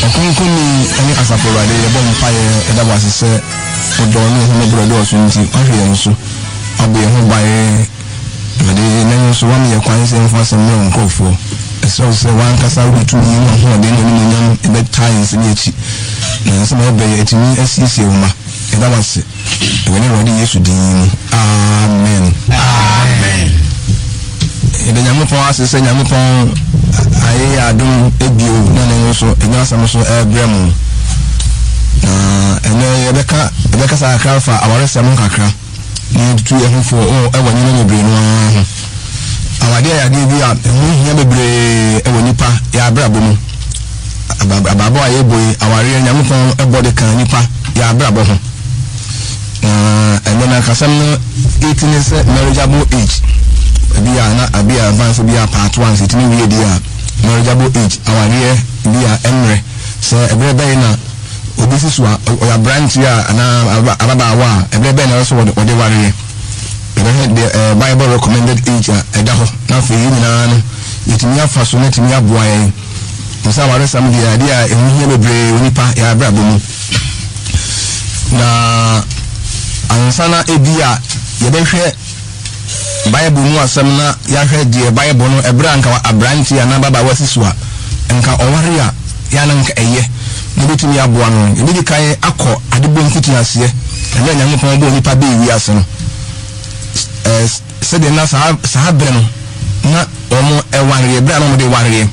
Ɔkronkronni ne Asafo Awurade, yɛbɔ mpaeɛ yɛda wo ase sɛ wo dɔ ne w'ahummɔborɔ dɔɔso nti woahwɛ yɛn so, woabɔ yɛn ho ban, Awurade, nnɛ nso woama yɛn kwan sɛ yɛmfa asɛm mmrɛ wo nkurɔfoɔ. Yɛsrɛ wo sɛ w'ankasa wode tumi ne w'ahoɔden ne w'animuonyam bɛtaa yɛn nsɛm yi akyi, na nsɛm a yɛbrɛ yi atumi asiesie wo mma. Yɛda wo ase wɔ yɛn Awurade Yesu din mu. Amen. Amen. Yɛda Nyankopɔn ase sɛ Nyankopɔn ayɛ yɛ adom bio na ne nso ɛnya asɛm so ɛrebrɛ mo. Na ɛnɛ yɛbɛka yɛbɛkasa kakra fa awaresɛm ho kakra na yɛtutu yɛn ho fo ɛwɔ nneɛma bebree no ara ho. Awadeɛ yɛ adeɛ bi a ɛho hia bebree ɛwɔ nipa yɛ abrabɔ mu. Abrabɔ a yɛbɔ yi, awareɛ Nyankopɔn bɔ de ka nipa yɛ abrabɔ ho. Na ɛnɛ no akasɛm no eti ne sɛ marriageable age. Ebi a na abi a advance bi a part one sɛ etumi wie di a marriageable age awareɛ bi a ɛmmerɛ sɛ ɛberɛ bɛyɛ na obi si so a ɔyɛ aberanteɛ a anaa ababaawa a ɛberɛ bɛyɛ na ɛwɔ sɛ wɔde wareɛ. Yɛbɛhwɛ deɛ ɛɛ Bible recommended age a ɛda hɔ na afei yɛn nyinaa no yɛtumi afa so na ɛtumi aboa yɛn. Sɛ awaresɛm deɛ adeɛ a ɛho hia bebree wɔ nipa yɛn abrabɔ mu. Na ansa na ebi a yɛbɛhwɛ Bible mu asɛm na yɛahwɛ deɛ Bible no ɛberɛ a nka aberanteɛ anaa ababaawa si so a nka ɔware a yɛ a na nka ɛyɛ na ɛbɛtumi aboa no. Yɛbɛdi kan akɔ adebɔ mfitiaseɛ ɛberɛ a Nyankopɔn bɔɔ nipa bɛɛ wiase no. Sɛdeɛ na saa saa berɛ no na wɔn wareɛ, berɛ a na wɔde wareɛ.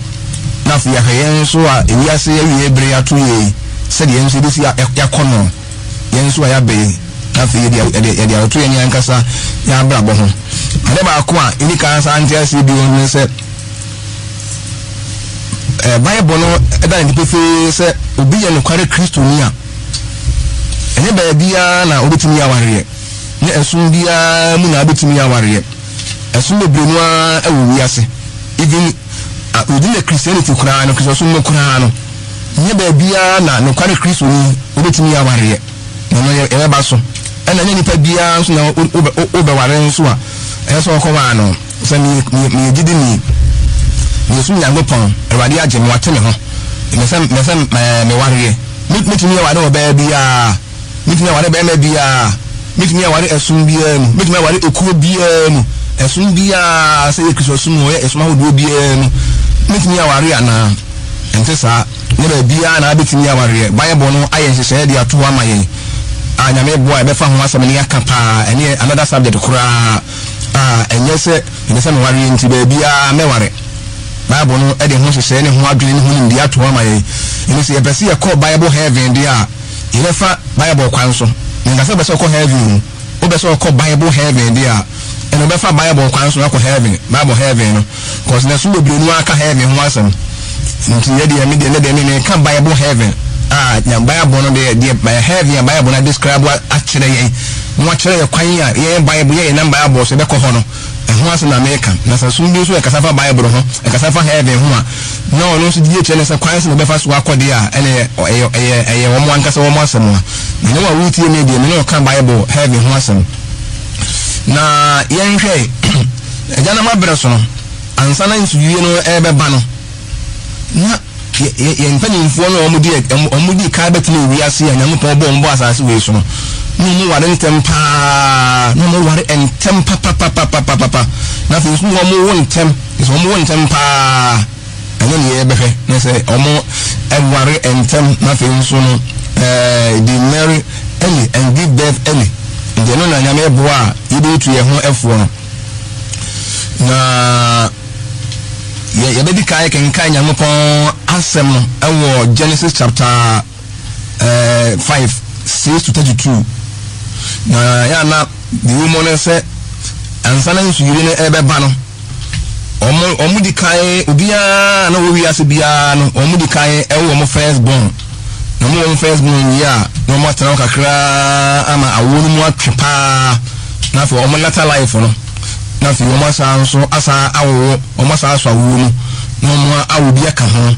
Na afei yɛahwɛ yɛn nso a ewiase awie bere ato yɛ yi, sɛdeɛ yɛn nso yɛbɛsi yɛakɔ no, yɛn nso a yɛabɛ yi, na afei yɛde yɛde yɛde atoto yɛn ankasa yɛn abrabɔ ho. Ade baako a yɛdi kan saa nte aseɛ bio ne sɛ, ɛɛ Bible no da ne pefee sɛ obi yɛ nokware Kristoni a, ɛnyɛ baabiara na obetumi awareɛ. Nyɛ ɛsom biara mu na wobɛtumi awareɛ. Ɛsom bebree no ara wɔ wiase. Even within the Christianity koraa no, Kristosom mu koraa no, nyɛ baabiara na nokware Kristoni wobɛtumi awareɛ. Na ɛno yɛbɛba so. Ɛna nyɛ nipa biara nso na wobɛware nso a ɛsɛ sɛ wɔkɔwaa no. Sɛ meyɛ gyidini, mesom Nyankopɔn, Awurade agye me, wate me ho, mepɛ sɛ mewareɛ. Mɛtumi aware ɔbaa biara. Mɛtumi aware barima biara. Mɛtumi aware ɛsom biara mu. Mɛtumi aware ekuo biara mu. Ɛsom biara, sɛ ɛyɛ Kristosom o, ɛyɛ ɛsom ahodoɔ biara mu. Mɛtumi aware anaa? Ɛnte saa. Nyɛ baabiara na wabɛtumi awareɛ. Bible no ayɛ nhyehyɛeɛ de ato hɔ ama yɛn a Nyame boa a yɛbɛfa ho asɛm no yɛaka paa. Ɛno yɛ another subject koraa a ɛnyɛ sɛ mepɛ sɛ mewareɛ nti baabiara mɛware. Bible no de ho nhyehyɛeɛ ne ho adwene ne ho nimdeɛ ato hɔ ama yɛn. Ɛno sɛ yɛpɛ sɛ yɛkɔ Bible heaven deɛ a, Yɛbɛfa Bible kwan so. Menka sɛ wopɛ sɛ wokɔ heaven o. Wopɛ sɛ wokɔ Bible heaven deɛ a, ɛnna wobɛfa Bible kwan so akɔ heaven, Bible heaven no. Cause na ɛsom bebree no ara ka heaven ho asɛm. Nti yɛ deɛ, me deɛ, ne deɛ, me meka Bible heaven a, nya Bible no deɛ, deɛ heaven a Bible no describe akyerɛ yɛn, na wakyerɛ yɛ kwan a yɛn Bible, yɛ yɛnam Bible so yɛbɛkɔ hɔ no. Ɛho asɛm na mereka. Na sɛ som bi nso ɛkasa fa Bible ho, ɛkasa fa heaven ho a, na ɔno nso gyidie kyerɛ no sɛ kwan sɛ na ɔbɛfa so akɔ deɛ a, ɛne ɛyɛ, ɛyɛ, ɛyɛ wɔn ankasa wɔn asɛm a. Na ne wɔn a woretie me deɛ, me ne ɔka Bible, heaven ho asɛm. Na yɛnhwɛ, agyanom aberɛ so no, ansa na nsuyie no ɛrebɛba no, na yɛ yɛn mpanimfoɔ no a wɔn di wɔn di kan bɛtena wiase a Nyankopɔn bɔ wɔn bɔ asase wei so no, na wɔn ware ntɛm paa, na wɔn ware ntɛm papapapapapa, na afei nso wɔn wo ntɛm, nso wɔn wo ntɛm paa, ɛno ne yɛbɛhwɛ na sɛ wɔn ware ntɛm, na afei nso no ɛɛ they marry early and give birth early, nti ɛno na Nyame boa a yɛbɛtu yɛn ho ɛfoɔ no na. Yɛ yɛbɛdi kan kenkan Nyankopɔn asɛm no wɔ Genesis chapter eh, 5 6 to 32. Na yɛ ana deɛ ɛwɔ mu no sɛ ansa na nsuyiri no ɛbɛba no, wɔn wɔn di kan obiara na wɔ wiase biara no wɔn di kan ɛwɔ wɔn first born. Na wɔn wɔn first born wie a na wɔn atena hɔ kakraa ama awoɔ no mu atwe paa na afei wɔn later life no. Na afei wɔn asan nso asan awowo, wɔn asan asɔ awoɔ mu, na wɔn awo bi aka ho,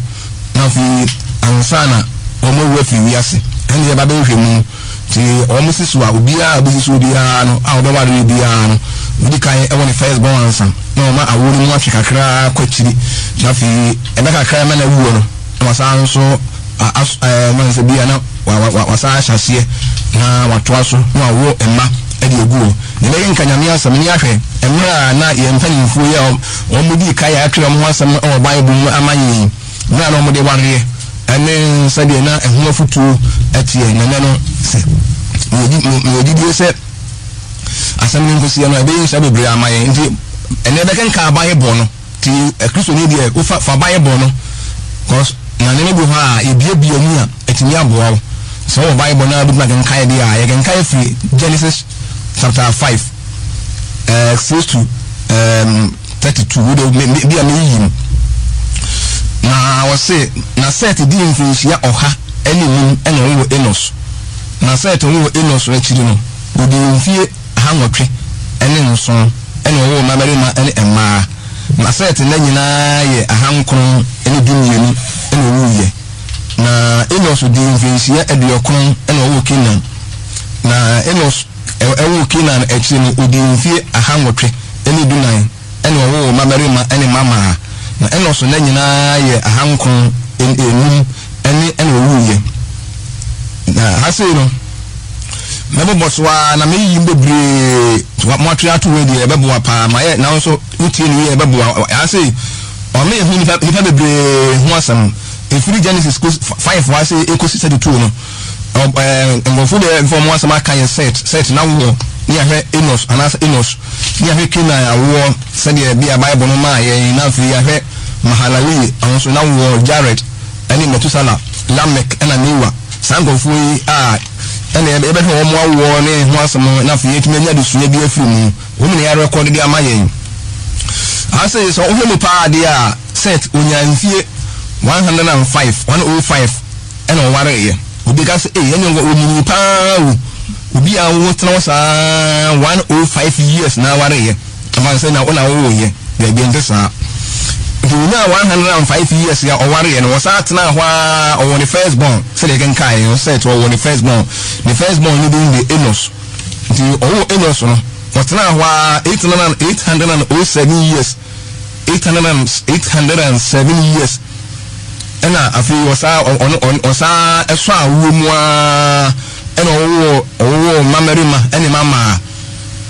na afei ansa na wɔn awu afiri wiase, ɛne yɛba bɛhwehwɛ mu. Nti wɔn si so a, obiara a ɔbɛsi so biara no, a ɔbɛware biara no, ɔdi kan ɛwɔ ne first born ansa, na wɔn awoɔ no mu atwe kakra kɔ akyiri, na afei ɛbɛ kakra ma na awuo no, na wɔasan nso. As ɛɛ ma sɛ bi a na wa wa wa wasan ahyɛ aseɛ na watoa so na wawo mma de agu hɔ. Na yɛbɛkenka Nyame asɛm ne yɛahwɛ mmerɛ a na yɛn mpanimfoɔ yi a wɔn dii kan a yɛatwerɛ wɔn ho asɛm wɔ Bible mu ama yɛn yi, mmerɛ a na wɔde wareɛ ɛne sɛdeɛ na ɛho afotuo teɛ. Na ɛnɛ no sɛ mewɔ gyidie sɛ asɛm no nkɔsiɛ no ɛbɛyɛ nhyira bebree ama yɛn. Nti ɛnɛ yɛbɛkenka Bible no. Nti Kristoni deɛ wofa fa Bible no cause na nneɛma bi wɔ hɔ a yɛbuebue ani a ɛtumi aboa wo. Sɛ wowɔ Bible no a wobɛtumi akenkan deɛ a yɛkenkan firi Genesis chapter 5 6 to 32 wode bi a meyiyi mu. Na wɔse na Seth dii mfirinhyia 105 ɛna ɔwoo Enos. Na Seth woo Enos akyiri no ɔdii mfie 807 na ɔwoo mmabarima ne mmaa. Na Set nna nyinaa yɛ 912 na ɔwuiɛ. Na Enos dii mfirinhyia 90 na ɔwoo Kenan. Na Enos woo Kenan akyiri no, ɔdii mfeɛ 814 na ɔwoo mmabarima ne mmammaa. Na Enos nna nyinaa yɛ 905 ne na ɔwuiɛ. Na ha sei no, mɛbobɔ so ara na meyiyi mu bebree. Moatwe ato wei deɛ ɛbɛboa paa ma yɛ, nanso wotie no yie ɛbɛboa. Ha sei, ɔma yɛhu nnipa nnipa bebree ho asɛm. Ɛfiri Genesis 5 ha sei ɛkɔsi 32 no, nkurɔfoɔ deɛ mfa wɔn asɛm aka yɛ Set, Set n'awoɔ, ne yɛahwɛ Enos anaasɛ Enos, ne yɛahwɛ Kenan awoɔ sɛdeɛ bi a Bible no maa yɛn, na afei yɛahwɛ Mahalalel ɔno nso n'awoɔ, Jared ne Metusala, Lamek na Noa. Saa nkurɔfoɔ yi a ɛna yɛbɛhwɛ wɔn awoɔ ne ho asɛm no na afei yɛatumi anya adesua bi afiri mu. Wɔn na yɛarekɔde de ama yɛn. Aha sɛ sɛ wohwɛ mu paa deɛ a, Seth ɔnyaa mfie 105, 105 ɛna ɔwareeɛ. Obi ka sɛ, ei, ɛne ɔnyinii paa o. Obi a wotena hɔ saa 105 years na awareeɛ. Ɛfa sɛ na wo na wowoeɛ. Daabi, ɛnte saa. Nti onyaa 105 years a ɔwareeɛ no, ɔsan tenaa hɔ ara, ɔwɔ ne first born, sɛdeɛ yɛkenkaeɛ no, Seth ɔwɔ ne first born. Ne first born no din de Enos. Nti ɔwoo Enos no, ɔtenaa hɔ ara 807 years, 807 years, ɛna afei ɔsan ɔno ɔsan ɛsɔ awoɔ mu ara, ɛna ɔwoo ɔwoo mmamarima ɛne mmammaa.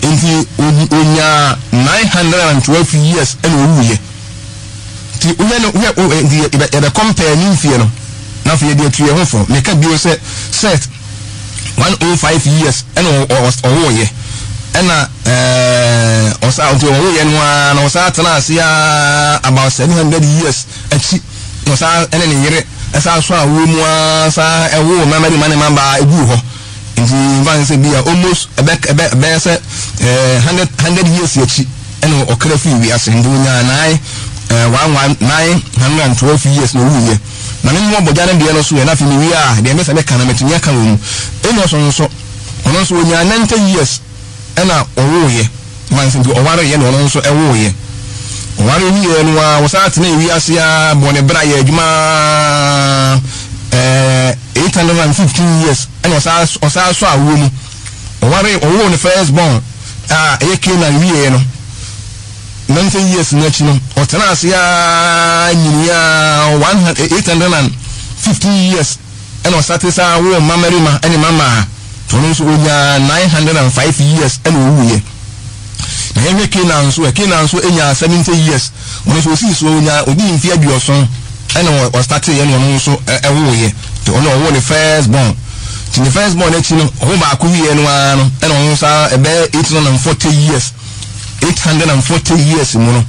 Nti onyaa 912 years ɛna owuiɛ. Nti wohwɛ no wohwɛ nti yɛbɛ yɛbɛ compare ne mfie no na afei yɛde atu yɛn ho fo. Meka bio sɛ Seth 105 years ɛna ɔwoeɛ ɛna ɛɛ ɔsa nti ɔwoeɛ no ara na ɔsan tena ase ara about 700 years akyi na ɔsan ɛne ne yere ɛsan so awoɔ mu ara san ɛwoo mmarima ne mmabaa eguu hɔ. Nti nfa ne sɛ bi a almost ɛbɛ ɛbɛ ɛbɛyɛ sɛ ɛɛ 100 years akyi ɛna ɔkra firi wiase. Nti onyaa nine ɛɛ one one 912 years na owuiɛ. Na me mmɔ bɔgya no deɛ no so yɛ na afei mewie a deɛ mɛsɛ mɛka no mɛtumi aka wɔ mu. Enos nso ɔno nso onyaa 90 years ɛna ɔwoeɛ. Nfa ne sɛ nti ɔwareeɛ na ɔno nso ɛwoeɛ. Ɔware wieɛ no ara wɔsan tena wiase ara bɔ ne bra yɛ adwuma ɛɛ 815 years ɛna ɔsan ɔsan sɔ awoɔ mu. Ɔware ɔwoo ne first born a ɛyɛ Canaan wieɛ no 90 years no akyi no ɔtena ase ara nyini ara 815 years ɛna ɔsate saa woo mmamarima ɛne mmammaa. Ɔno nso ɔnyaa 905 years ɛna ɔwuiɛ. Na yɛhwɛ Canaan nso ɛ, Canaan nso nyaa 70 years. Ɔno nso ɔsii so ɔnyaa ɔdii mfeɛ 70 ɛna ɔstarteeɛ ɛna ɔno nso ɛwoeɛ. Nti ɔno ɔwoo ne first born. Nti ne first born akyi no ɔwo baako wieɛ no ara no ɛna ɔno nso ɛbɛyɛ 840 years. 840 years mu no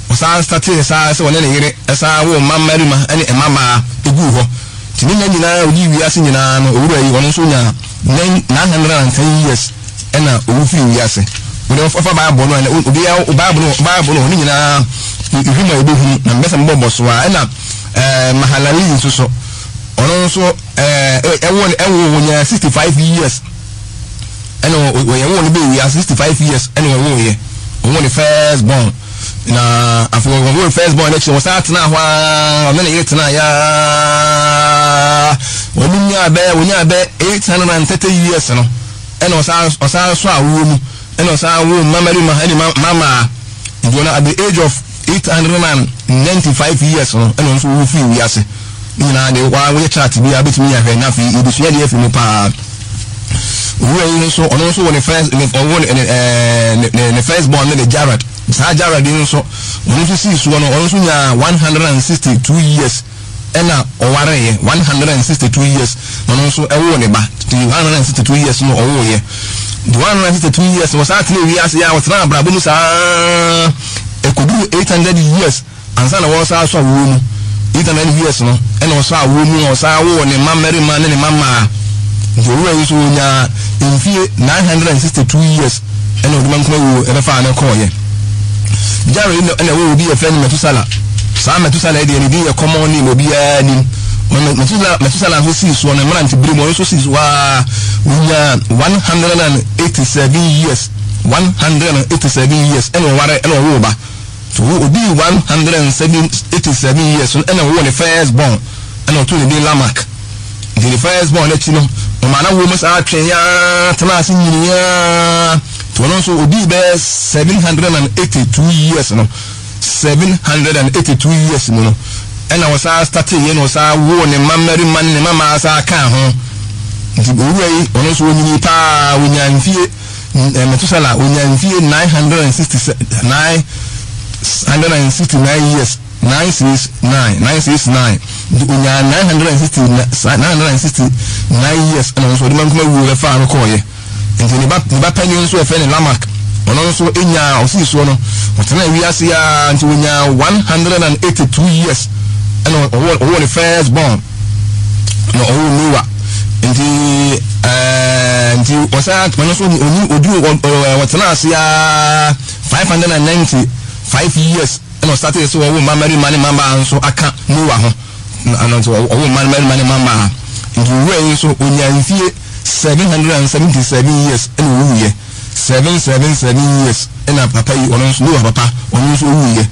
ɔsan startee saa sɛ ɔne ne yere ɛsan woo mma mmarima ɛne mmammaa ɛguu hɔ. Nti ne nna nyinaa ɔdii wiase nyinaa no owura yi ɔno nso nyaa 910 years ɛna owu firi wiase. Wode ɔfa Bible no ɛna obiara Bible no Bible no ne nyinaa ehwɛ mu a ebehunu na mbɛsɛ mbɔ bɔ so a ɛna Mahalalel nso so ɔno nso ɛwɔ ɛwɔ wɔnya 65 years ɛna wɔyɛ wɔ no bɛ wiase 65 years ɛna ɔwɔ yɛ ɔwɔ ne first born. Na afei wɔwɔ first born n'akyi wɔsan tena hɔ ara ɔne ne yere tena yaa wɔn nyaa bɛyɛ wɔn nyaa bɛyɛ 830 years no ɛna ɔsan ɔsan so awoɔ mu ɛna ɔsan wo mmamarima ɛne mmamaa. Nti wɔn at the age of 895 years no ɛna ɔno nso wo firi wiase. Ne nyinaa de wa woyɛ chart bi a wobɛtumi ahwɛ na afei yɛbɛsua deɛ afiri mu paa. Owura yi nso ɔno nso wɔ ne first ne ɔwɔ ne ne ne ne first born ne de Jared. Saa Jared yi nso ɔno nso sii soɔ no ɔno nso nyaa 162 years ɛna ɔwareeɛ 162 years na ɔno nso ɛwoo ne ba nti 162 years no ɔwooyɛ nti 162 years wɔsan tena wiase a wɔtena abrabɔ mu saa ɛkɔduru 800 years ansa na wɔsan asɔ awoɔ mu. 800 years no ɛna ɔsɔ awoɔ mu na ɔsan woo ne mma mmarima ne ne mma mmaa. Nti owura yi nso ɔnyaa mfie 962 years ɛna ɔde mankoma wuo ɛbɛfaa no kɔɔyɛ. Jared yi ɛna ɛwɔ obi yɛfrɛ no Metusala. Saa Metusala yi deɛ ne din yɛ common name, obiara nim. Metusala Metusala nso sii soɔ no mmerante bere mu, ɔno nso sii so aa ɔnyaa 187 years, 187 years ɛna ɔware ɛna ɔwoo ba. So odii 187 years no ɛna ɔwoo ne first born ɛna ɔtoo ne din Lamarck. Nti ne first born akyi no ɔmaa n'awoɔ mu saa twee ara tenaa ase nyinii ara nti ɔno nso odii bɛyɛ 782 years no, 782 years mu no ɛna ɔsaa starteeɛ na ɔsaa woo ne mma mmarima ne ne mma mmaa saa kaa ho. Nti owura yi ɔno nso ɔnyinii paa, ɔnyaa mfie Metusala onyaa mfie 969 years, 969, 969, nti onyaa 969 years ɛna nso ɔde mankoma wuo bɛfaa no kɔɔyɛ. Nti ne ba ne ba panyin nso ɛfɛ ne Lamak, ɔno nso nyaa ɔsii soɔ no ɔtena wiase aa nti onyaa 182 years ɛna ɔwɔ ɔwɔ ne first born. Na ɔwoo Noa. Nti ɛɛ nti ɔsan ɔno nso ɔnyi ɔduru ɔ ɔtena ase ara 595 years ɛna ɔsate sɛ ɔwo mma mmarima ne mmabaa nso aka Noa ho. Ɛno nti ɔwo mma mmarima ne mmabaa. Nti owura yi nso ɔnyaa mfie 777 years ɛna ɔwuiɛ. 777 years ɛna papa yi ɔno nso Noa papa ɔno nso ɔwuiɛ.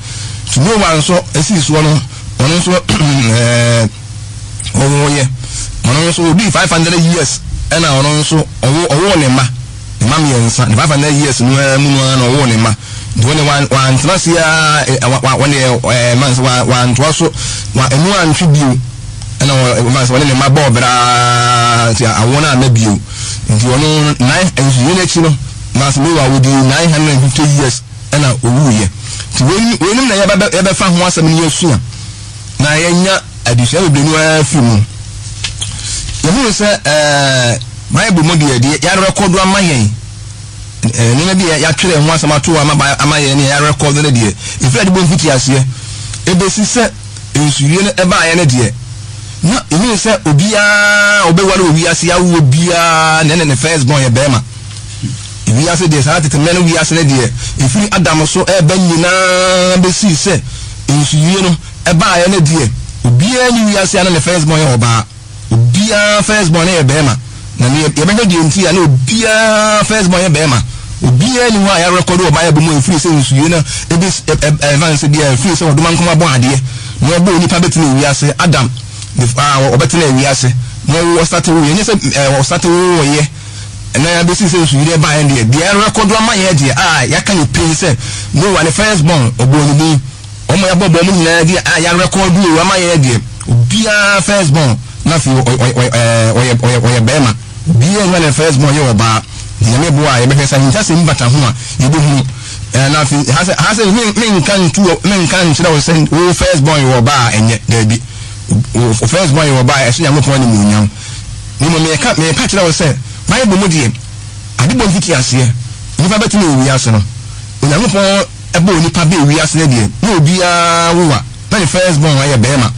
Nti Noa nso ɛsii soɔ no ɔno nso ɛɛ ɔwoeɛ. Ɔno nso ɔdii 500 years ɛna ɔno nso ɔwo ɔwoo ne mma, ne mma mmiɛnsa. Ne 500 years no ara mu no ara na ɔwoo ne mma. Nti wɔn deɛ wantena ase ara ɛ wa wa wɔn deɛ ɛɛ man sɛ wa wantoa so wa emu antwe bio. Ɛna wɔ man sɛ wɔne ne mma bɔɔ bra nti awoɔ no amma bio. Nti ɔno nine nsuo no akyi no man sɛ Noah ɔdii 950 years ɛna ɔwuiɛ. Nti wei weinom na yɛbɛbɛ yɛbɛfa ho asɛm no yɛasua. Na yɛanya adesua bebree no ara afiri mu. Yɛhunu sɛ ɛɛ Bible mu deɛ deɛ yɛarekɔdo ama yɛn ɛɛ nneɛma bi a yɛatwerɛ ho asɛm ato ama ama yɛn ne yɛarekɔdo no deɛ ɛfiri adebɔ mfitiaseɛ ɛbɛsi sɛ nsuwie no ɛbaeɛ no deɛ na yɛhunu sɛ obiara ɔbɛware wɔ wiase awoɔ biara na ɛne ne first born yɛ bɛrima. Wiase deɛ, saa tete mmerɛ no wiase no deɛ, ɛfiri Adam so reba nyinaa bɛsii sɛ nsuyire no baeɛ no deɛ, obiara nni wiase a na ne first born yɛ ɔbaa. Obiara first born yɛ barima. Na ne yɛbɛhwɛ deɛ nti a na obiara first born yɛ barima. Obiara nni hɔ a yɛarekɔdo wɔ Bible mu a ɛfiri sɛ nsuyire no ɛbɛsi, ɛfa ne sɛ deɛ ɛfiri sɛ ɔdomankoma bɔ adeɛ na ɔbɔ onipa bɛtena wiase, Adam, a ɔbɛtena wiase na ɔstate woeɛ, nyɛ sɛ ɔstate woeɛ Na ebesi sɛ nsuyiri baeɛ deɛ, deɛ ɛrekɔdo ama yɛn deɛ a yɛaka no pin sɛ Noa ne first born, ɔbɔɔ ne din. Wɔn a yɛabɔbɔ wɔn nyinaa din a yɛarekɔdo ama yɛn deɛ, obiara first born na afei ɔyɛ ɔyɛ ɔyɛ barima. Obiara nni hɔ a ne first born yɛ ɔbaa. Nti Nyame boa a yɛbɛhwɛ sɛ ahintasɛm bi bata ho a yɛbɛhunu. Na afei ha sɛ ha sɛ menka ntu menka nkyerɛ wo sɛ wo first born yɛ ɔbaa a ɛnyɛ, daabi. Wo first born yɛ ɔbaa a ɛhyɛ Nyankopɔn animuonyam. Na mmom mereka, mereka kyerɛ wo sɛ, Bible mu deɛ, adebɔ mfitiaseɛ, nnipa bɛtena ewiase no, Onyankopɔn bɔɔ nnipa bɛɛ wiase no deɛ, na obiara wo a, na ne first born yɛ barima.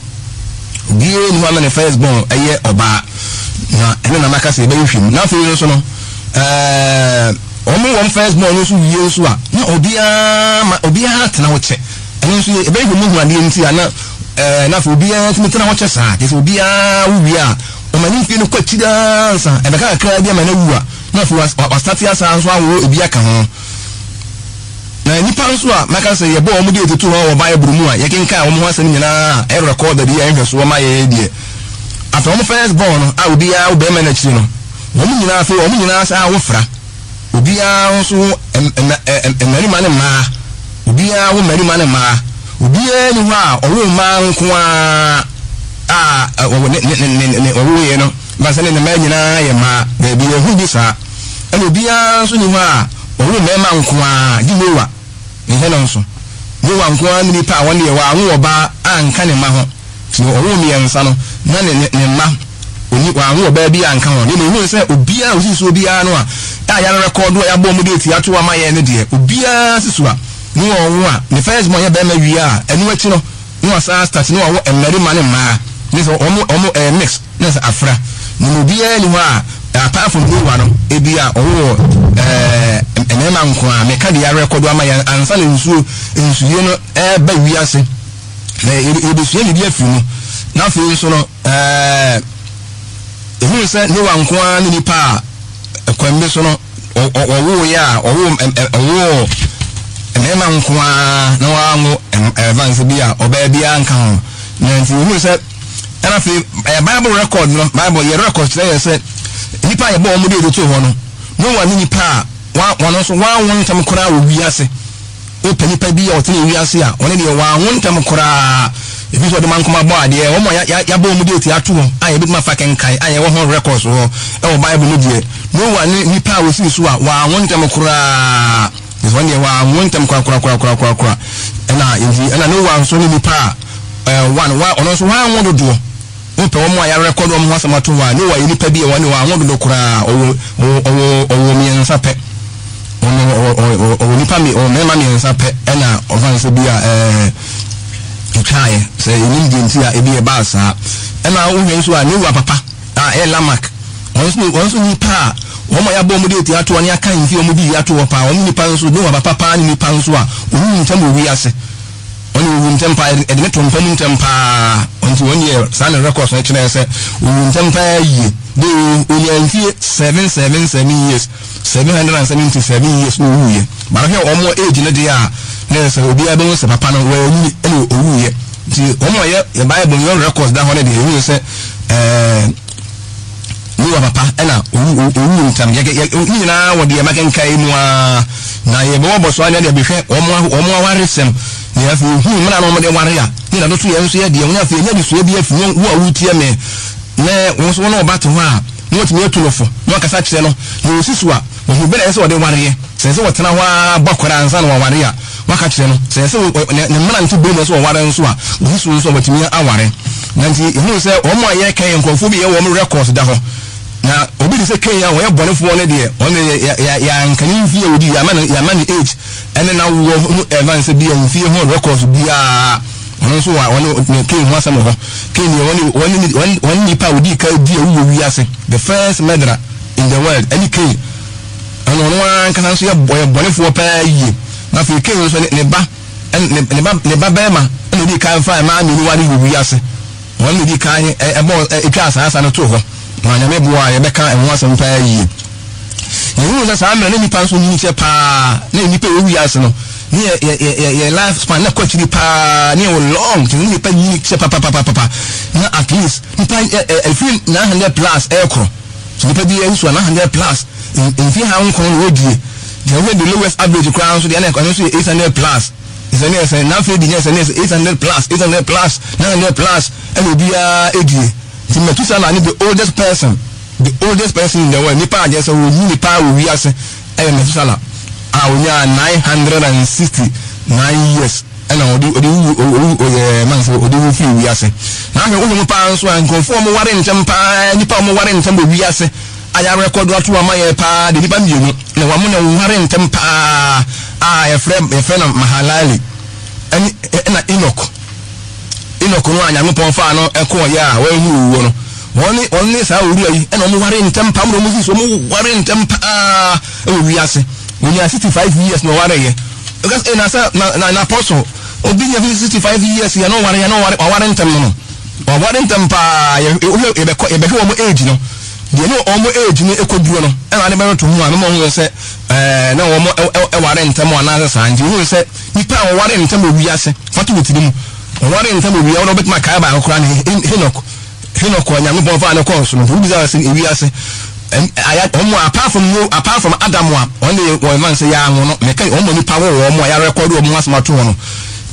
Obiara nni hɔ a na ne first born yɛ ɔbaa. Na ɛno na maka sɛ yɛbɛhwehwɛ mu. Na afei nso no, ɛɛ, wɔn wɔn first born no nso wie nso a, na obiara ma obiara tena hɔ kyɛ. Ɛno nso yɛbɛhwehwɛ mu hu adeɛ nti a na ɛɛ, na afei obiara tumi tena hɔ kyɛ saa. Kyerɛ sɛ obiara wo wie a, Ɔma ne mfie no kɔ akyiri ara ansa, ɛbɛka kakraa bi ama no awu a, na afei wastate asan nso awo ebi aka ho. Na nnipa nso a mɛka sɛ yɛbɔɔ wɔn date too hɔ wɔ Bible mu a yɛkenkan wɔn ho asɛm nyinaa a ɛyɛ recorded yi a nhwɛsoɔ ma yɛn deɛ, after wɔn first born no a obiara wo barima no akyiri no, wɔn nyinaa afei wɔn nyinaa san wo fra. Obiara nso wo mmarima ne mmaa. Obiara wo mmarima ne mmaa. Obiara nni hɔ a ɔwo mmaa nko ara. a ɔwɔ ne ne ne ne ɔwoeɛ no ba sɛ ne ne mmaa nyinaa yɛ mmaa. Daabi, yɛnhu bi saa. Ɛna obiara nso nni hɔ a ɔwoo mmarima nko ara gye Noa. Nhwɛ no nso. Noa nko ara ne nipa a wɔn deɛ wanwo ɔbaa anka ne mma ho. Nti ɔwoo mmiɛnsa no, na ne ne ne mma ɔni wanwo ɔbaa bi anka ho. Na mmom yɛhunu sɛ obiara a ɔsi soɔ biara no a a yɛarekɔdo a yɛabɔ wɔn date ato ama yɛn no deɛ, obiara si so a ne ɔwo a ne first born yɛ barima wie a, ɛno akyi no na wasan astart na wawo mmarima ne mmaa. Ne sɛ wɔn wɔn ɛyɛ mix na sɛ afra. Na mmom obiara nni hɔ a apart from Noa no ebi a ɔwoo ɛɛ mmarima nko ara. Meka deɛ yɛarekɔdo ama yɛn ansa na nsuo nsuyie no ɛreba wiase. Na yɛbɛsua biribi afiri mu. Na afei nso no, ɛɛ, ɛhunu sɛ Noa nko ara ne nipa a kwan bi so no ɔwoeɛ a ɔwoo ɔwoo mmarima nko ara na wanwo ɛvanse bi a ɔbaa biara nka ho. Na nti yɛhunu sɛ ɛna afei ɛyɛ Bible record no, Bible yɛ record kyerɛ yɛ sɛ nipa a yɛbɔ wɔn de to hɔ no, Noa ne nipa a wɔn nso wɔanwo ntɛm koraa wɔ wiase. Wopɛ nipa bi a ɔtene wiase a, ɔno deɛ wanwo ntɛm koraa. Ebi nso ɔde mankoma bɔ adeɛ. Wɔn a yɛabɔ wɔn date ato hɔ a yɛbɛtumi afa kenkan a yɛwɔ ho records wɔ ɛwɔ Bible mu deɛ, Noa ne nipa a wɔsii so a wanwo ntɛm koraa. Nti wɔn deɛ wanwo ntɛm korakorakorakorakora. Ɛna nti ɛna Noa nso ne nipa a ɛɛ one wa ɔno nso wanwo dodoɔ. Wopɛ wɔn a yɛarekɔdo wɔn ho asɛm ato hɔ a, Noa yɛ nipa bi a wɔne wɔn dodo koraa, ɔwɔ ɔwɔ ɔwɔ ɔwɔ mmiɛnsa pɛ. Ɔno ɔwɔ ɔwɔ ɔwɔ nipa mi ɔwɔ mmarima mmiɛnsa pɛ ɛna ɔfa no sɛ bi a ɛɛ etwaeɛ sɛ enim deɛ nti a ebi ɛbaa saa. Ɛna wohwɛ nso a Noa papa a ɛyɛ Lamak, wɔn nso wɔn nso nipa a wɔn a yɛabɔ wɔn de eti ato hɔ ne aka mfe wɔn di ato hɔ paa, wɔn nipa nso Noa papa paa ne nipa nso a wɔn ntam wɔ wiase. Ɔne owu ntɛm paa, yɛde no to mpa mu ntɛm paa. Ɔnti wɔn deɛ saa na records no kyerɛ sɛ owu ntɛm paa yie. De onyaa mfie 777 years, 777 years na owuiɛ. But hwɛ wɔn age no deɛ a, na yɛ sɛ obiara bɛhu sɛ papa no wanyini ɛna owuiɛ. Nti wɔn a yɛ Bible yɛ records da hɔ no deɛ yɛhu sɛ ɛɛ Noa papa na owu owu ntam. Yɛ yɛ ne nyinaa wɔ deɛ makenkan yi mu ara. Na yɛbɛwɔ bɔsoa ne deɛ bɛhwɛ wɔn wɔn awaresɛm. Na afei ehu mmara na wɔn de ware a, ne na to yɛn nso yɛ deɛ. Wɔn afei nya adesua bi afi wɔn wo a wotie me. Na wɔn nso wɔn a wɔba te hɔ a, na wɔtumi atu no fo, na wɔakasa kyerɛ no. Na osi so a, wɔhu bɛ na ɛsɛ sɛ wɔde wareɛ. Sɛ ɛsɛ wɔtena hɔ ara bɔ akwadaa ansa na wɔaware a, Waka kyerɛ no, sɛ ɛsɛ wɔ ne ne mmerante bere mu ɛsɛ wɔware nso a, osi so nso a watumi aware. Na nti yɛhunu sɛ wɔn a yɛreka yɛ nkurɔfoɔ bi yɛ wɔn records da hɔ. Na obi te sɛ Cain a ɔyɛ bɔnefoɔ no deɛ, ɔno deɛ yɛ yɛ yɛanka ne mfie a ɔdi, yɛama no yɛama ne age ɛne n'awoɔ ho ɛma sɛ bi a mfie ho records biara. Ɔno nso wɔ ɔne ne Cain ho asɛm wɔ hɔ. Cain deɛ ɔne ɔne ɔne ɔne nipa a ɔdii kan di awu wɔ wiase, the first murderer in the world ɛne Cain. Ɛna ɔno ara ankasa nso yɛ ɔyɛ bɔnefoɔ paa yie. Na afei Kain nso ne ne ba ne ne ba ne ba barima ɛna ɔdii kan faa mmaa mmienu ware wɔ wiase. Wɔn na ɔdii kan ɛbɔ ɛtwaa saa asa no too hɔ. Na Nyame boa a yɛbɛka ɛho asɛm paa yie. Yɛhunu sɛ saa mmerɛ na nnipa nso nyini kyɛ paa na nnipa ɛwɔ wiase no ne yɛ yɛ yɛ yɛ life span na kɔ akyiri paa ne yɛwɔ long kyɛ ne nnipa nyini kyɛ papapapapa na at least nipa ɛfiri 900 plus ɛɛkorɔ. So nipa bi nso a 900 plus mfe hankron na ɔredie. Deɛ wohwɛ the lowest average koraa nso deɛ na ɛno nso yɛ 800 plus. Sɛ ne sɛ na afei di nyɛ sɛ ne sɛ 800 plus, 800 plus, 900 plus ɛna obiara edie. Nti Methuselah ne the oldest person, the oldest person in the world, nipa a kyerɛ sɛ ɔnyini paa wɔ wiase ɛyɛ Methuselah a ɔnyaa 969 years. Ɛna ɔde ɔde wu owu ɔyɛ man sɛ ɔde wu firi wiase. Na ahwɛ wohwɛ mu paa nso a nkurɔfoɔ a wɔware ntɛm paa nnipa a wɔware ntɛm wɔ wiase a yɛarekɔdo ato ama yɛ paa de nnipa mmienu na wɔn na wɔware ntɛm paa a yɛfrɛ yɛfrɛ no Mahalali ɛne ɛna Enoch. Enoch no a Nyankopɔn faa no ɛkɔɔyɛ a wɔahu owuo no wɔn ne wɔn ne saa owura yi ɛna wɔn ware ntɛm paa wɔn na wɔn si so wɔn ware ntɛm paa ɛwɔ wiase. Wɔnyaa 65 years na wɔwareeɛ. Because eh, na sɛ na na na apostle obi nya 65 years yɛ na ɔware yɛ na ɔware ɔware ntɛm no no. Ɔware ntɛm paa yɛ wohwɛ yɛbɛkɔ yɛbɛhwɛ wɔn age no. Deɛ ne wɔn age no ɛkɔduro no ɛna ade bɛto ho a mɛma wɔn sɛ ɛɛ na wɔn ɛware ntɛm anaasɛ saa nti wohu sɛ nipa a wɔware ntɛm wɔ wiase fa to wɔ tiri mu wɔware ntɛm wɔ wiase wɔn wɔbɛtumi akae baako koraa ne Henok. Henok a Nyankopɔn faa no kɔɔ soro no, wobisa sɛ ewiase ayɛ wɔn a apart from no apart from Adam a wɔn de wɔn man sɛ yɛanwo no meka wɔn nipa wɔ wɔn a yɛarekɔdo wɔn ho asɛm ato hɔ no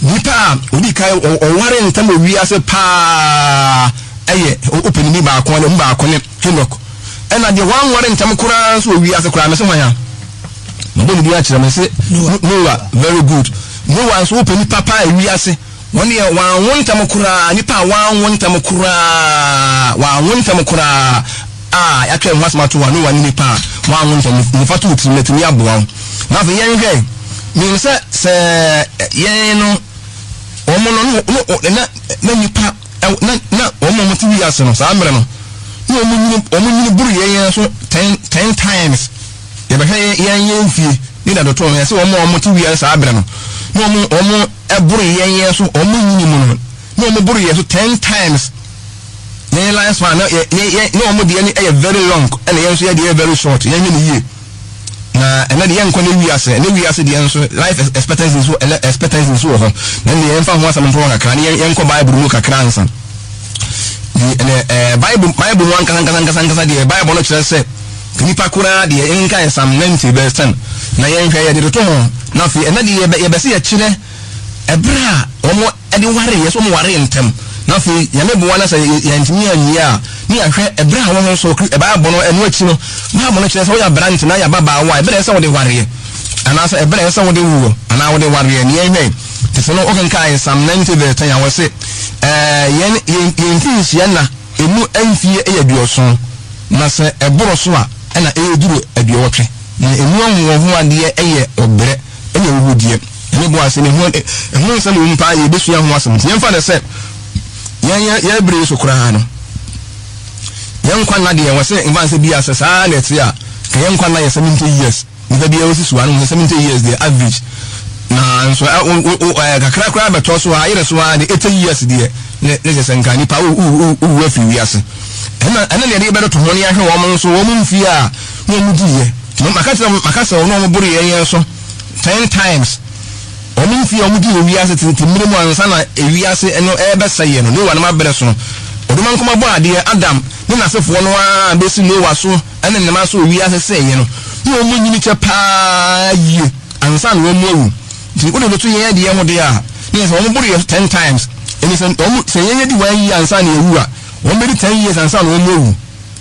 nipa a odi kan ɔware ntam wɔ wiase paa. Ɛyɛ ɔpanini baako ne mu baako ne Henok. Ɛna deɛ wanware ntɛm koraa nso wɔ wiase koraa mese hwan a? Mabɔ ne din akyerɛ me se Noah. Very good. Noah nso wopɛ nipa paa wiase. Wɔn deɛ wanwo ntɛm koraa, nipa a wanwo ntɛm koraa, wanwo ntɛm koraa a yɛatwerɛ ho asɛm ato hɔ a, Noah ne nipa a wanwo ntɛm. Nifa to wo tirim na atumi aboa wo. Na afei yɛnhwɛ, menim sɛ sɛ yɛn no wɔn no no na na nipa na na wɔn a wɔte wiase no saa mmerɛ no na wɔn nyini wɔn nyini boro yɛn yɛn so ten times. Yɛbɛhwɛ yɛn yɛn mfie ne da doto no, yɛsɛ wɔn a wɔte wiase saa berɛ no na wɔn wɔn boro yɛn yɛn so, wɔn nyini mu no na wɔn boro yɛn so 10 times. Yɛn life span na yɛ yɛ na wɔn deɛ no yɛ very long, ɛna yɛn nso yɛ deɛ yɛ very short. Yɛn hwɛ ne yie na ɛnɛ deɛ yɛnkɔ ne wiase ne wiase deɛ nso life expectancy nso, ɛnɛ expectancy nso wɔ hɔ, na ɛnɛ yɛmfa ho asɛm nto hɔ kakra ne yɛnkɔ Bible mu kakra ansa. Ɛnɛ Bible mu ankasa ankasa ankasa ankasa deɛ, Bible no kyerɛ sɛ nipa koraa deɛ nka yɛ Psalm 90 verse 10 na yɛnhwɛ yɛde toto ho. Na afei ɛnɛ deɛ yɛbɛsɛ yɛkyerɛ ɛberɛ a wɔn ɛde ware yɛ sɛ wɔn ware ntɛm, na afei Nyame boa na sɛ yɛntumi anwie a, ne yɛahwɛ ɛberɛ a wɔn nso Bible no ɛno akyi no, Bible no kyerɛ sɛ woyɛ aberante na yɛ ababaawa a, ɛberɛ sɛ wode wareɛ anaasɛ ɛberɛ sɛ wode wuo anaa wode wareɛ. Ne yɛnhwɛ tete no, wokenkae Psalm 90 verse 10 a, wɔ se yɛn mfinhyia na emu mfie yɛ 70, na sɛ ɛboro so a, ɛna ɛyɛ 80, na emu ahoɔho adeɛ yɛ ɔbrɛ ɛne awuhudeɛ. Ɛne bo ase ne ho ɛho nsɛm wɔ mu paa, yɛbɛsua ho asɛm. Nti yɛmfa no sɛ yɛn yɛn yɛn bere so koraa no, yɛn nkwa nna deɛ wɔ sɛ mfa sɛ bi asɛ saa na ɛte a, ka yɛn nkwa nna yɛ 70 years. Nipa bi a wɔsi so ano sɛ 70 years deɛ average, na nso ɛ kakra koraa bɛtɔ so a ayerɛ so a de 80 years deɛ ne sɛ nka nipa wo wo wo afiri wiase. Ɛna deɛ yɛde bɛtoto ho ne yɛahwɛ wɔn nso wɔn mfie a na wɔn di yɛ. Maka kyerɛ, maka sɛ wɔn a wɔn boro yɛn so 10 times, wɔn mfie a wɔn di wɔ wiase tete mmiri mu ansa na ewiase no ɛrebɛsɛ yɛ no, Noa no ma brɛ so no, ɔdoma nkɔmɔ bɔ adeɛ Adam ne n'asefoɔ no ara bɛsi Noa so ɛne ne ma so wiase sɛ yɛ no, na wɔn nyini kyɛ paa yie ansa na wɔn awu. Nti wode bɛto yɛn deɛ ho deɛ a, ne yɛ sɛ wɔn boro yɛ 10 times. Ɛni sɛ wɔn sɛ yɛn yɛ di 1 year ansa na yɛwu a, wɔn bɛdi 10 years ansa na wɔn awu.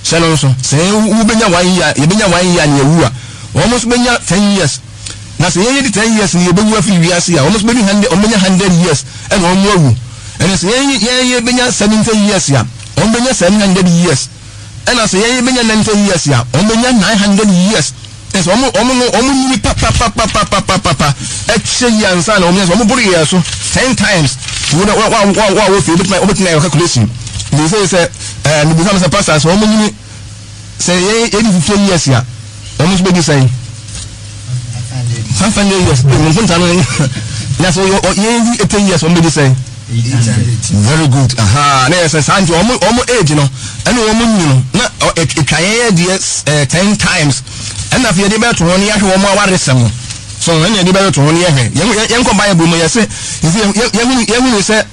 Hyɛ no nso sɛ wobɛnya 1 year, yɛbɛnya 1 year na yɛwu a, wɔn nso bɛnya 10 years. Na sɛ yɛn yɛ di 10 years na yɛbɛwu afiri wiase a, wɔn nso bɛdi hundred, wɔn bɛnya 100 years ɛna wɔn awu. Ɛna sɛ yɛn yɛ bɛnya 70 years a, wɔn bɛnya 700 years. Ɛna sɛ yɛn yɛ bɛnya 90 years a, wɔn bɛnya 900 years. Ɛsɛ wɔn no wɔn nyini papapapapapapa ɛkyɛ yi ansa na wɔn yɛ sɛ wɔn boro yɛ so 10 times. Wɔn wa wa wa wa wɔ fie wobɛtumi ayɛ calculation ne sɛ mibisa mi sɛ, pastor, sɛ wɔn nyini sɛ yɛn yɛdi 50 years a, wɔn nso bɛdi sɛn? 500 years. Ɛmu nkonta no na sɛ yɛn di 80 years, wɔn bɛdi sɛn? Very good. Aha, na yɛ sɛ saa. Nti wɔn age no ɛne wɔn nyini no na etwa yɛn yɛ deɛ 10 times. Ɛna afei yɛde bɛto ho ne yɛahwɛ wɔn awaresɛm no so, ɛna yɛde bɛto ho ne yɛhwɛ yɛn kɔ Bible mu. Yɛsɛ yɛhunu sɛ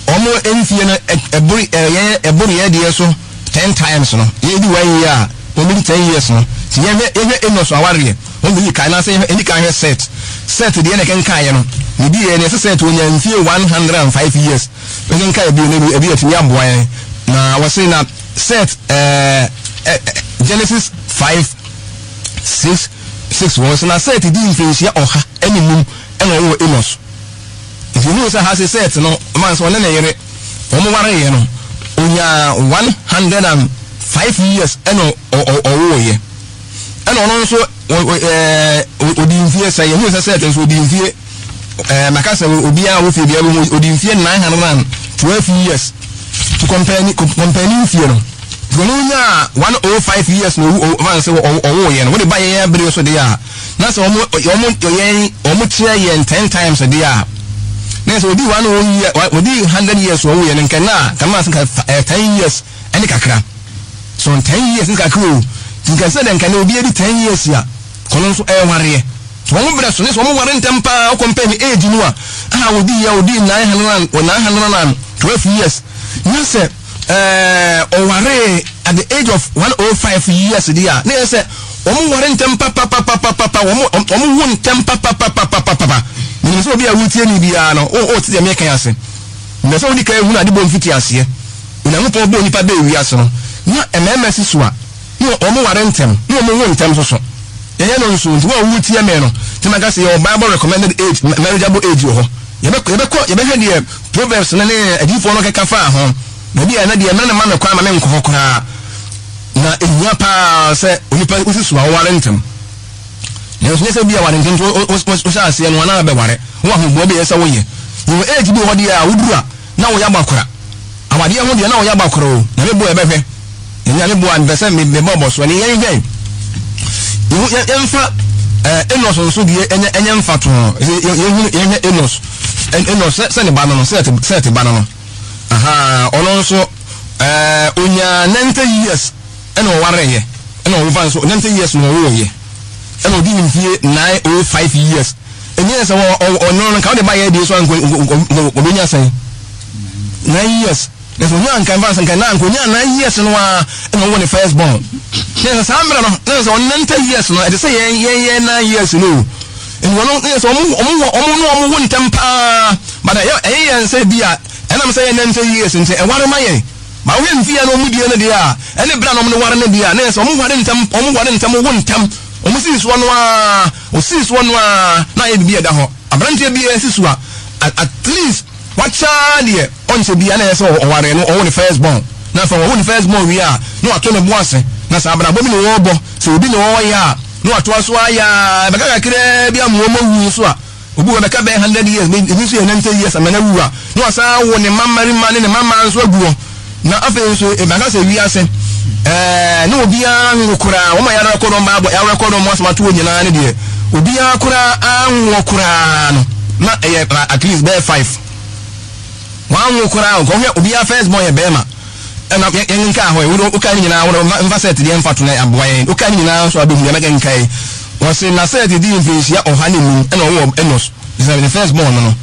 wɔn mfie no ɛboro yɛn ɛboro yɛn deɛ so 10 times no, yɛdi 1 year a, wɔn bɛdi 10 years no. Ti yɛhwɛ Enos awareɛ, wɔn bɛyi kan anaasɛ yɛhwɛ ɛni kan hwɛ Set. Set deɛ na ɛkɛnkan yɛ no ne bi yɛ ne ɛsɛ Set wɔnya mfie 105 years. Ɛkɛnkan ebi no ebi ɛtumi aboa yɛn na wɔsi na Set ɛɛ ɛ Genesis 5:6 6, wɔn sɛ na Set di mfinhyia 105 ɛna ɔwɔ Enos. Nti ohun sɛ ha se Set no ɔman sɛ ɔne ne yere wɔn ware yɛ no, onyaa 105 years ɛna ɔwɔ yɛ. Ɛna ɔno nso ɔdi mfie sɛ yɛhu sɛ Set nso ɔdi mfie maka sɛ obiara a wofie biara bi ɔdi mfie 912 years. To compare ne mfie no, nti ɔno nyaa 105 years na owu ɔman sɛ ɔwɔ yɛ no, wode ba yɛn abere so deɛ a, na sɛ wɔn yɛn wɔn kyerɛ yɛn 10 times deɛ a, na sɛ ɔdi one oh year, ɔdi 100 years ɔwɔ yɛ no, nkɛ na kama sɛ nka 10 years ɛne kakra so, 10 years ne kakra o. Nka sɛ dɛ nka na obi adi 10 years a, kɔno nso ɛwareɛ so wɔn brɛ so ne sɛ wɔn ware ntɛm paa. Ɔkɔ mpɛ ne age no a odi yɛ odi 912 years, na sɛ ɔware at the age of 105 years deɛ a, na yɛ sɛ wɔn ware ntɛm papapapapapa, wɔn wo ntɛm papapapapapa. Menim sɛ obi a wotie ni biara no o te deɛ meka ase na sɛ wodi kan ehunu ade bɔ mfiti aseɛ. Onyankopɔn bɔɔ nnipa bɛɛ wiase no, na mmarima si so a, na wɔn ware ntɛm, na wɔn wo ntɛm nso so. Yɛyɛ no nso, nti wɔn a wotie me no, nti maka sɛ yɛwɔ Bible recommended age, marriageable age wɔ hɔ. Yɛbɛkɔ, yɛbɛkɔ, yɛbɛhwɛ deɛ Proverbs no ne adiyifoɔ no keka faa ho. Baabi a ɛnɛ deɛ mmerɛ no mma me kwan ma menkɔ hɔ koraa. Na ɛhia paa sɛ onipa wosi so a woware ntɛm. Nanso nyɛ sɛ bi a ware ntɛm nti wohyɛ aseɛ no anaa bɛware. Wowɔ ahoboa bi a ɛsɛ sɛ woyɛ. Yɛwɔ age bi wɔ hɔ deɛ a woduru a na woyɛ abakora. Awadeɛ ho deɛ na woyɛ abakora o. Nyame boa yɛbɛhwɛ. Nyame boa mepɛ sɛ mebɔ bɔ so. Ɛne yɛnhwɛ. Yɛmfa Enos nso deɛ ɛnyɛ ɛnyɛ mfatoho. Yɛhunu yɛhwɛ Enos. Enos sɛ ne ba no no Seth ba no no. Ahaa ɔno nso ɛɛ onyaa 90 years ɛna ɔwareeɛ ɛna ɔwofa nso 90 years na ɔwoeɛ ɛna ɔdi mfie 905 years. Ɛnyɛ sɛ ɔno no nka wode ba yɛ deɛ so a nka ɔbɛnya sɛn 9 years. Na sɛ onyaa nka mfa sɛ nka na nka onyaa 9 years no ara ɛna ɔwɔ ne first born. Na sɛ saa mmerɛ no na sɛ ɔno 90 years no ɛte sɛ yɛn yɛn yɛn 9 years no o. Nti ɔno na sɛ ɔmo ɔmo wɔ ɔmo ne ɔmo wo ntɛm paa but ɛyɛ ɛyɛ yɛn sɛ bi a ɛnam sɛ yɛ 90 years nti ɛware ma yɛn. Ba wohwɛ mfie a na ɔmo die no deɛ a ɛne berɛ a na ɔmo no ware no deɛ a na yɛ sɛ ɔmo ware ntɛm ɔmo ware ntɛm wo ntɛm. Ɔmo sii soɔ no ara ɔsii soɔ no ara na ayɛ biribi a ɛda hɔ. Aberanteɛ biara si so a at least Wakyɛ ara deɛ ɔnkyɛ biara na ɛyɛ sɛ ɔware no, ɔwo ne first born. Na afei ɔwo ne first born wie a, na wato ne bo ase. Na sɛ abrabɔ bi na ɔrebɔ, sɛ obi na ɔreyɛ a, na watoa so ayɛ ara, ɛbɛka kakraa bi ama wɔn awu nso a, obi wɔ hɔ ɛbɛka bɛyɛ hundred years, ebi nso yɛ ninety years ama no awu a, na wasan awo ne mma mmarima ne ne mma mmaa nso agu hɔ. Na afei nso ɛbɛka sɛ wiase ɛɛ ne obiara nwo koraa, wɔn a yɛarekɔdɔ wɔn Bible, yɛarekɔdɔ wɔn asɛm ato hɔ nyinaa ne deɛ, obiara koraa anwo koraa no, na ɛyɛ at least bɛyɛ five. Wanwo koraa, nkɔhwɛ obiara first born yɛ bɛrima. Ɛna yɛn nkaa hɔ yi, woka ne nyinaa, wɔn mfa sɛt deɛ mfa to na aboa yɛn. Woka ne nyinaa nso abɛhu deɛ mɛka nka yi. Wɔse na sɛt di mfinhyia 105 ɛna ɔwɔ Enos, ne first born no no.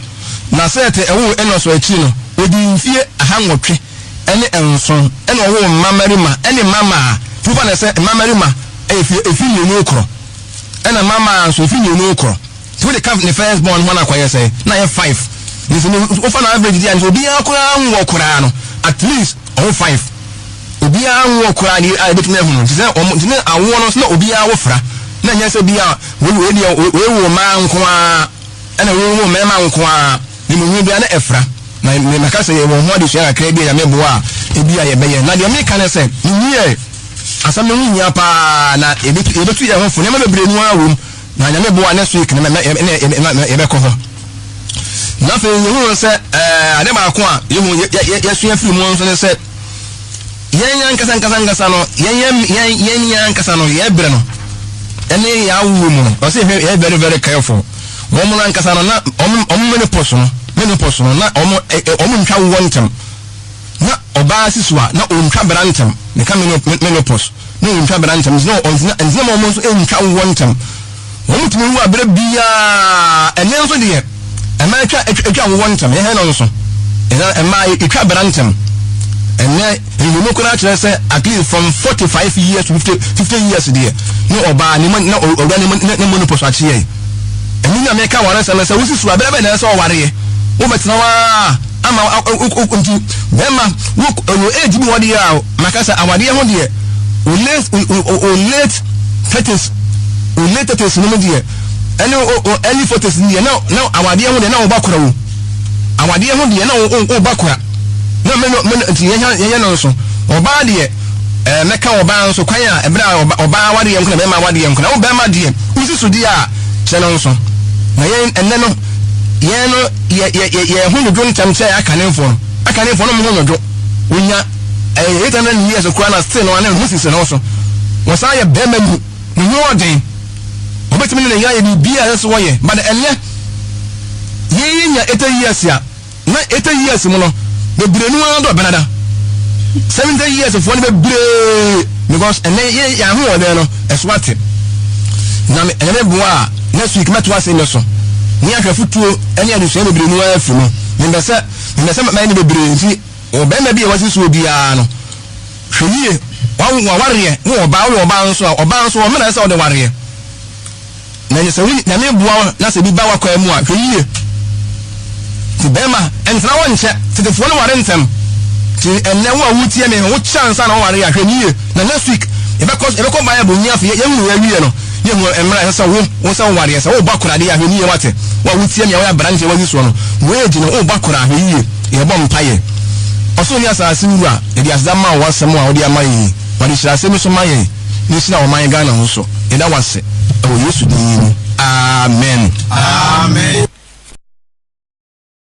Na Set woo Enos akyiri no, odii mfie ahanwɔtwe ne nson, ɛna ɔwoo mmammarima ne mmammaa. Nti wofa no sɛ mmammarima yɛ fie efi mmienu rekorɔ, ɛna mmammaa nso efi mmienu rekorɔ. Nti wode ka ne first born ho na akɔyɛ sɛ na ayɛ five. Nti no wofa no average di a, nti obiara koraa nwɔ koraa no, at least ɔwo five. Obiara nwɔ koraa ne a ebetumi ahu no. Nti sɛ wɔn nti ne awoɔ no nso na obiara wo fra. Na nyɛ sɛ bi a wei wei deɛ wei wo mmaa nko ara. Ɛna wei wo mmarima nko ara, na mmom wei biara na ɛfra. Na me maka sɛ yɛwɔ ho adesua kakra bi a Nyame boa a ebi a yɛbɛyɛ. Na deɛ meka ne sɛ, menyiɛ asɛm no ho hia paa na yɛbɛtu yɛbɛtu yɛn ho fo. Nneɛma bebree no ara wom. Na Nyame boa next week no mɛ mɛ mɛ yɛbɛkɔ hɔ. Na afei yɛhu sɛ ɛɛ ade baako a yɛhu yɛ yɛ yɛsua firi mu nso ne sɛ Yɛn ankasa ankasa ankasa no, yɛn yɛn yɛn yɛn yɛn ankasa no, yɛn brɛ no, ɛne yɛn awoɔ mu no, ɔsɛ yɛ yɛ very very careful. Wɔn no ankasa no, na wɔn wɔn menopause no, menopause no, na wɔn ɛ ɛ wɔn ntwa woɔ ntɛm. Na ɔbaa si so a, na ɔntwa bra ntɛm. Meka menopause, na ɔntwa bra ntɛm. Nti na ɔntina ntina ma wɔn nso ntwa woɔ ntɛm. Wɔn tumi wu abere biara. Ɛnɛ nso deɛ, mmaa atwa atwa wowɔ ntɛm. Yɛhɛn no nso, mmaa etwa bra ntɛm. Ɛnɛ nhwehwɛmu koraa kyerɛ sɛ at least from 45 years to 50 50 years deɛ, ne ɔbaa ne na ɔwura ne ne menopause akye yɛn. Ɛno na meka wɔn asɛm sɛ wosi so abere bɛn na ɛsɛ ɔwareɛ. Wobɛtena hɔ ara ama nti bɛrima wo wɔ age bi wɔ deɛ a maka sɛ awadeɛ ho deɛ o late o late thirties o late thirties no mu deɛ ɛne o early forties no deɛ na na awadeɛ ho deɛ na ɔba kora o awadeɛ ho deɛ na ɔba kora na mɛ no mɛ no nti yɛn yɛn no nso ɔbaa deɛ ɛɛ mɛka ɔbaa nso kwan a ɛbrɛ a ɔbaa awadeɛ nko na bɛrima awadeɛ nko na wo bɛrima deɛ wosi so deɛ a kyerɛ no nso na yɛn ɛnɛ no yɛn no yɛ yɛ yɛ yɛn ho dwodwo ntɛm kyɛn akanefoɔ no. Akanefoɔ no ho dwodwo. Wonya ɛyɛ 800 years koraa na still no ane ho sisi no so. Wɔsan yɛ bɛrima mu. Ne ho ɔden. Wɔbɛtumi ne ne yere ayɛ biribiara a ɛsɛ sɛ wɔyɛ. But ɛnnɛ yɛn yɛnya 80 years a na 80 years mu no bebree no ara dɔ benada. 70 years foɔ no bebree because ɛnɛ yɛ yɛn ahoɔden no ɛso ate. Na me ɛnyɛ me boa a next week mɛto ase ne so ne ahwɛ fotuo ne adesua bebree no ara afiri mu. Mempɛ sɛ mempɛ sɛ mɛyɛ ne bebree nti wɔ bɛrima bi a wasi soɔ biara no hwɛ yie wawareɛ wo ɔbaa woyɛ ɔbaa nso a ɔbaa nso ɔmena sɛ ɔde wareɛ na sɛ wo Nyame boa wo na sɛ bi ba w'akwan mu a, hwɛ yie. Nti bɛrima, ɛntena hɔ nkyɛ. Tetefoɔ no ware ntɛm. Nti ɛnnɛ wo a wotie me, wo kyɛ ansa na woware a, hwɛ no yie. Na next week, yɛbɛkɔ yɛbɛkɔ Bible nyi afei yɛhunu wei awie no, yɛhu mmerɛ a ɛsɛ sɛ wo wo sɛ wowareɛ. Sɛ wobɔ akora deɛ a, hwɛ no yie wate. Wo a wotie me a woyɛ aberanteɛ woayi soɔ no, wo age no wobɔ akora a, hwɛ yie. Yɛbɔ mpaeɛ. Ɔsoro ne asase Wura, yɛde aseda ma wo w'asɛm a wode ama yɛn yi. Ma de hyira asɛm yi so ma yɛn na hyira ɔman Ghana ho so. Yɛda wo ase wɔ Yesu din mu. Amen. Amen.